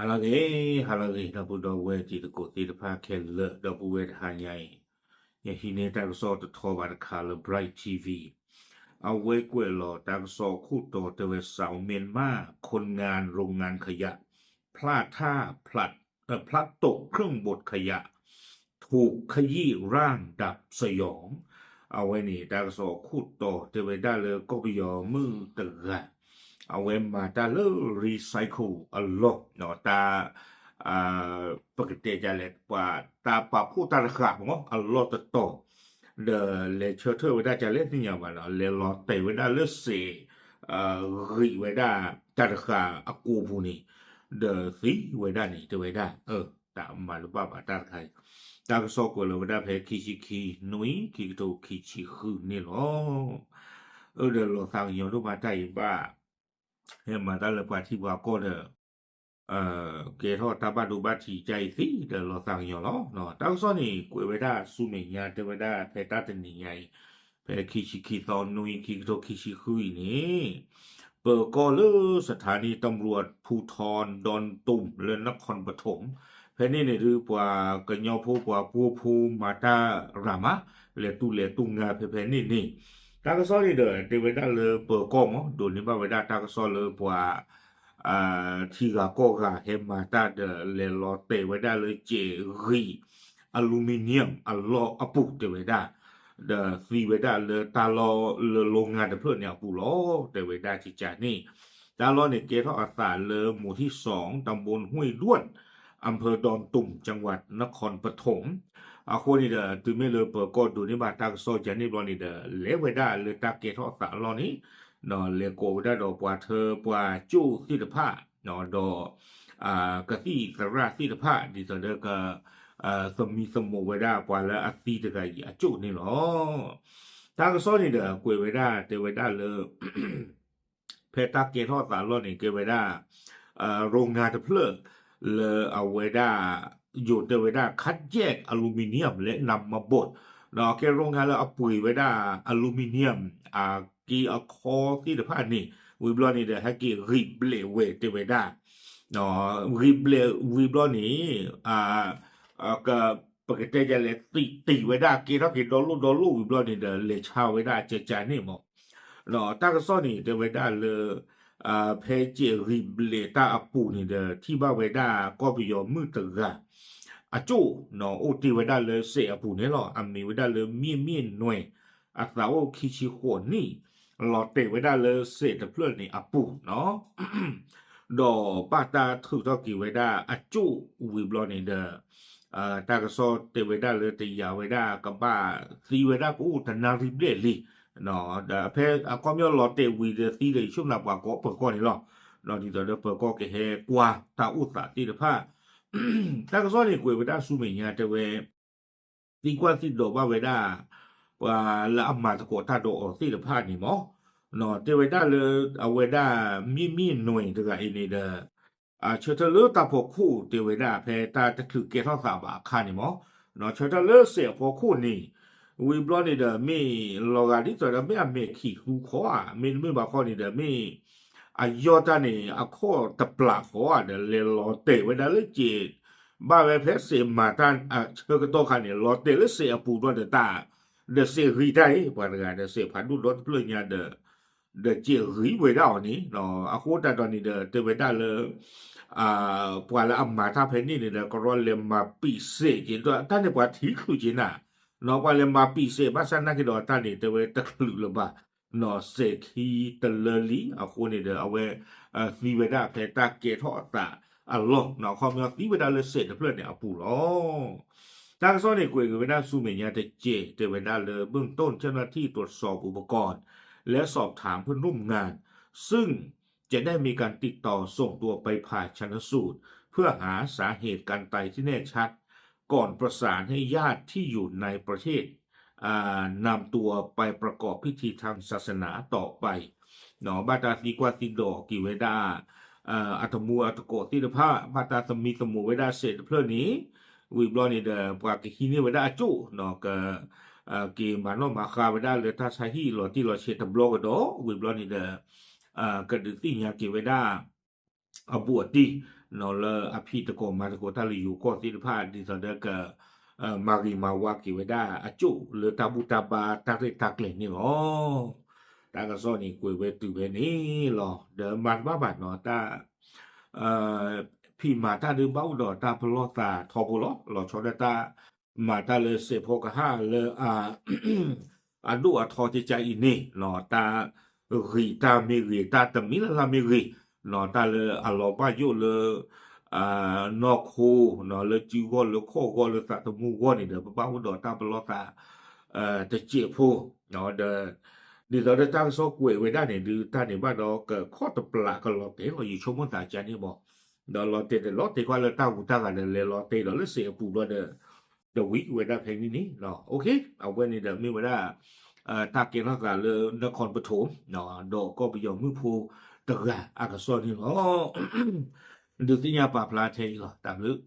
ဟါလၢအဂ့ၤ, ဟါလၢအဂ့ၤ ဒီပုၢ်ဒီဝဲၢ်တံၤသကိးသ့ၣ်တဖၣ်ခဲလၢာ်, ဒီပုၢ်ဝဲၢ်တဟါညါအံၤ, ယဟံးန့ၢ်တၢ်ကစီၣ်တထီဘၣ်တခါလၢ Bright T V, အဝဲကွဲးလီၤတၢ်ကစီၣ်အခိၣ်တီတဲဝဲ สาวเมียนมาคนงานโรงงานขยะ พลาดท่า พลัด เอ่อ พลัดตกเครื่องบดขยะ ถูกขยี้ร่างดับสยอง အဝဲန့ၣ် တၢ်ကစီၣ်အခိၣ်တီတဲဝဲဒၣ်လၢကီၢ်ပယီၤမုၣ်တဂၤ အဝဲမၤတၢ်လၢ recycle အလီၢ်, တၢ် ပကတဲဒ်လဲၣ် ပှၤတၢ်ပာ်ဖှိၣ်တၢ်တဃာ်မး အလီၢ်တတီၤ, ဒီးလဲၤဆၢထၢၣ်ဝဲဒၣ်ဒ်လဲၣ်သ့ၣ်ညါဘၣ်ဒီး လဲၤလီၤတဲာ်ဝဲဒၣ်လၢစဲး ဂံၢ်ဝဲဒၣ်တၢ်တဃာ်အကိာ်ပူၤန့ၣ်, ဒီးသံဝဲဒၣ်န့ၣ် တဲဝဲဒၣ် တၢ်မၤတဘၣ်ဘၣ်တၢ်တခါအံၤ, တၢ်ကစီၣ်ကွဲးလီၤဝဲဒၣ်ဖဲခံဆံခံနွံ ခံကထိခံဆံဃုန့ၣ်လီၤ. အၢ ဒီးလီၤသးကညီၤဒိၣ်မးတၢ်အံၤဘၣ်, ဟဲမၤတၢ်လၢပှၤထံပှၤကီၢ်ဒီး ကဲထီၣ်တၢ်ဘၣ်ဒိဘၣ်ထံးကါအံၤသ့ဒီးလီၤသးကညီၤလီၤ. တၢ်ကစီၣ်န့ၣ် ကွဲးဝဲဒၣ်ဆူမဲာ်ညါတဲဝဲဒၣ်ဖဲတၢ်တနံၤညါအံၤ, ဖဲခံဆံခံသီနွံ ခံကထိခံဆံဃုအံၤန့ၣ်, ပၢၤကီၢ်လၢ สถานีตำรวจภูธรดอนตุ่ม လၢ นครปฐม ဖဲန့ၣ်န့ၣ်ဒုး ပှၤကညီဖိပှၤပှိၤဖိမၤတၢ်ရၤမး လဲၤတူၢ်လဲၤတူၢ်ငါဖဲဖဲန့ၣ်န့ၣ်, တၢ်ကစီၣ်န့ၣ်ဒီး တဲဝဲဒၣ်လၢပၢၤကီၢ်မး ဒိးန့ၢ်ဘၣ်ဝဲဒၣ်တၢ်ကစီၣ်လၢပှၤ ထံဂၤကီၢ်ဂၤဟဲမၤတၢ်ဒီး လဲၤလီၤတဲာ်ဝဲဒၣ်လၢစဲးဂံၢ် aluminium အလီၢ်အပူၤတဲဝဲဒၣ်, ဒီးသံဝဲဒၣ်လၢတၢ်လီၢ်လၢလီၤငါတဖျၢၣ်န့ၣ်အပူၤလီၤ တဲဝဲဒၣ်ကကန့ၣ်, တၢ်လီၢ်န့ၣ်ကဲထီၣ်အသးလၢ หมู่ที่สอง ตำบลห้วยด้วน อำเภอดอนตุ่ม จังหวัดนครปฐม အဃိန့ၣ်ဒီး တုၤမ့ၢ်လၢပၢၤကီၢ်ဒိးန့ၢ်ဘၣ်တၢ်ကစီၣ်ကန့ၣ်ဘျီန့ၣ်ဒီး လဲၤဝဲဒၣ်လၢတၢ်ကဲထီၣ်အသးအလီၢ်န့ၣ်, လဲၤကိးဝဲဒၣ်ဒီးပှၤထၢပှၤကၠိၣ်သ့ၣ်တဖၣ်, ဒီး ကသံၣ်သရၣ်သ့ၣ်တဖၣ် ဒ်သိးဒီးက သမံသမိးဝဲဒၣ်ပှၤလၢအသံတဂၤအံၤအကၠိၣ်န့ၣ်လီၤ. တၢ်ကစီၣ်န့ၣ်ဒီး ကွဲးဝဲဒၣ်တဲဝဲဒၣ်လၢ ဖဲတၢ်ကဲထီၣ်သးလီၢ်န့ၣ် ကဲဝဲဒၣ် โรงงาน တဖျၢၣ် လၢအဝဲဒၣ် ယိၤတဲဝဲဒၣ် คัดแยกอลูมิเนียมและนำมาบด ဒီးကဲ โรงงาน လၢအပှ့ၤဝဲဒၣ် aluminium အက့အခီသ့ၣ်တဖၣ်န့ၣ် ဝံၤဘျီန့ၣ်ဒီး ဟဲက့ၤဂံၢ်ဘျဲးဝဲတဲဝဲဒၣ် ဂံၢ်ဘျဲးဝံၤဘျီန့ၣ် ပကတဲဒ်လဲၣ် တံာ်တံာ်ဝဲဒၣ် ကဲထီၣ်က့ၤဒီလိၣ်ဒီလိၣ်ဝံၤဘျီန့ၣ်ဒီး လဲၤဆါဝဲဒၣ်ကကန့ၣ်မး, တၢ်ကစီၣ်န့ၣ် တဲဝဲဒၣ်လၢ ဖဲစဲးဂံၢ်ဘျဲးတၢ်အပူၤန့ၣ်ဒီး ထံၣ်ဘၣ်ဝဲဒၣ်ကီၢ်ပယီၤမုၣ်တဂၤ အကၠိၣ် အိၣ်တ့ၢ်ဝဲဒၣ်လၢစဲးအပူၤန့ၣ်လီၤ. အမံၤဝဲဒၣ်လၢ မ့ၢ်မ့ၢ်နွဲၣ် အသးအိၣ်ခံဆံဃိးနံၣ် လီၤတဲာ်ဝဲဒၣ်လၢစဲးတဖျၢၣ်န့ၣ်အပူၤနီၤ ဒီးဘၣ်တၢ်ထုးထီၣ်က့ၤဝဲဒၣ်အကၠိၣ်ဝံၤဘျီန့ၣ်ဒီး တၢ်ကစီၣ်တဲဝဲဒၣ်လၢတယာ်ဝဲဒၣ်ကဘၣ်သံဝဲဒၣ်ကအိၣ်တနၣ်ရံၣ်ဘျဲၣ်လံ, ဒီးဖဲအခီပညီလီၤတဲာ်ဝံၤဒီးသံဒီး ယဆိကမိၣ်ပှၤကီၢ်ပၢၤကီၢ်န့ၣ်လီၤ. ဒ်သိးဒီးပၢၤကီၢ်ကဟဲကွၢ်တၢ်အိၣ်သးသ့ၣ်တဖၣ် တၢ်ကစီၣ်န့ၣ်ကွဲးဝဲဒၣ်ဆူမဲာ်ညါတဲဝဲ သံကွၢ်သံဒိးဘၣ်ဝဲဒၣ် ပှၤလၢအမၤသကိးတၢ်ဒီးအီၤသ့ၣ်တဖၣ်န့ၣ်မး, တဲဝဲဒၣ်လၢအဝဲဒၣ် မ့ၢ်မ့ၢ်နွဲၣ်တဂၤအံၤန့ၣ်ဒီး ဆၢထၢၣ်လၢတၢ်ဖီခိၣ်တဲဝဲဒၣ် ဖဲတၢ်တချုးကဲထီၣ်သးဘၣ်အခါန့ၣ်မး, ဆၢထၢၣ်လၢစဲးအဖီခိၣ်န့ၣ် ဝံၤဘျီန့ၣ်ဒီး မ့ၢ်လီၤဂာ်ဒ်သိးဒီး မ့ၢ်အမဲာ်ခံးသူခီဧါ, မ့တမ့ၢ်ဘၣ်ခီန့ၣ်ဒီး မ့ၢ်အယီၢ်တၢ်န့ၣ် အခီၣ်တပျးဃီဧါဒီး လဲၤလီၤတဲာ်ဝဲဒၣ်လၢစဲး ဘၣ်ဝဲဖဲစဲးမၤတၢ်အဆၢကတီၢ်ခါန့ၣ် လီၤတဲာ်လၢစဲးအပူၤဘျီဒီးတၢ် ဒီးစဲးဂံၢ်တၢ်အံၤ ပှၤတဂၤဒီးစဲးဖးဒိၣ်ဒီတဖျၢၣ်ညါဒီး ဒီးစဲးဂံၢ်ဝဲဒၣ်အီၤန့ၣ်, အဃိသတးဒီးန့ၣ်ဒီး တဲဝဲဒၣ်လၢ ပှၤလၢအမၤတၢ်ဖဲန့ၣ်န့ၣ်ဒီး ကရီလဲၤမၤပံာ်စဲးက့ၤဒီး တၢ်န့ၣ်ပှၤထံချုးက့ၤနၤ, ပှၤလဲၤမၤပံာ်စဲး ဘၣ်ဆၣ်နာ်က့ၤဒီးတၢ်န့ၣ် တဲဝဲတချုးလၢၤဘၣ် စဲးခံတလၢလံ, အဃိန့ၣ်ဒီး အဝဲသံဝဲဒၣ်ဖဲတၢ်ကဲထီၣ်အသးအလီၢ်, အခီပညီသံဝဲဒၣ်လၢစဲးတဖျၢၣ်န့ၣ်အပူၤလီၤ. တၢ်ကစီၣ်န့ၣ်ကွဲးက့ၤဝဲဒၣ်ဆူမဲာ်ညါတက့ၢ် တဲဝဲဒၣ်လၢ เบื้องต้นเจ้าหน้าที่ตรวจสอบอุปกรณ์ และสอบถามเพื่อนร่วมงาน ซึ่งจะได้มีการติดต่อส่งตัวไปผ่าชันสูตร เพื่อหาสาเหตุการตายที่แน่ชัด ก่อนประสานให้ญาติที่อยู่ในประเทศ นำตัวไปประกอบพิธีทางศาสนาต่อไป, ဘၣ်တၢ်သံကွၢ်သံဒိးက့ၤဝဲဒၣ် အတမူအတကိးသ့ၣ်တဖၣ် ဘၣ်တၢ်သမံသမိးဝဲဒၣ်စဲးတဖျၢၣ်န့ၣ်, ဝံၤဘျီန့ၣ်ဒီး ပှၤကဟံးန့ၢ်ဝဲဒၣ်အကၠိၣ်, က က့ၤမၤနီၣ်မၤဃါဝဲဒၣ်လၢတၢ်ဆါဟံၣ်လီၤတံၢ်လီၤဆဲးတဘျီကဒီး, ဝံၤဘျီန့ၣ်ဒီး ကဒုးသ့ၣ်ညါက့ၤဝဲဒၣ် အဘူးအတံၢ် လၢအဖံးသကိးမၤသကိးတၢ်လၢယိၤကီၢ်သ့ၣ်တဖၣ် ဒ်သိးဒီးက မၤဂ့ၤမၤဝါက့ၤဝဲဒၣ်အကၠိၣ်လၢတၢ်ဘူၣ်တၢ်ဘါ တၢ်ရဲၣ်တၢ်ကျဲၤန့ၣ်လီၤ. တၢ်ကစီၣ်န့ၣ်ကွဲးဝဲတုၤဖဲန့ၣ်လီၤ. ဒီးမၤတဘၣ်ဘၣ်နီၤ တၢ် ဖံးမၤတၢ်ဒုးဘၣ်အိၣ်ဒီးတၢ်ပလီၢ်သးထီဘိလီၤ. လီၤဆီဒၣ်တၢ် မၤတၢ်လၢစဲးဖီကဟၣ်လၢ အဒိၣ်အထီကကါအံၤန့ၣ် တၢ်ဂ့ၤတၢ်မ့ၢ်ဂ့ၤ တၢ်တမံၤလၢ်လၢ်မ့ၢ်ဂ့ၤ တၢ်လၢအလီၤဘၣ်ယိၣ်လၢ နီၢ်ခိ လၢစုဂီၢ်လၢခီၣ်ဂီၢ်လၢသးသမူဂီၢ်န့ၣ်ဒီး ပဘၣ်အိၣ်ဒီးတၢ်ပလီၢ်သး တစဲးဖိ ဒီး ဒ်သိးဒီးတၢ်ကစီၣ်ကွဲးဝဲဒၣ်န့ၣ် ဒုးတၢ်န့ၣ်ဘၣ်ဒီးကခီၣ်တပျးကလီၤတဲာ်လီၤ ယဆိကမိၣ်သးကါန့ၣ်ဘၣ် ဒီးလီၤတဲာ်ဒီးလီၤတဲာ်ကွၢ်လၢတၢ်ဂူၤတၢ်ဂၤဒီး လဲၤလီၤတဲာ်ဒီးလၢစဲးအပူၤဘျီဒီး တဝံၤဝဲဒၣ်ဖဲန့ၣ်န့ၣ်လီၤ. အဝဲန့ၣ်ဒီးမ့ၢ်ဝဲဒၣ် တၢ်ကဲထီၣ်သးလၢ နခီၣ်ပထိၣ် ဒီးကီၢ်ပယီၤမုၣ်ဖိတဂၤအကစီၣ်န့ၣ်လီၤ. ဒုးသ့ၣ်ညါပာ်ဖျါထဲအံၤလီၤ တၢ်ဘျုး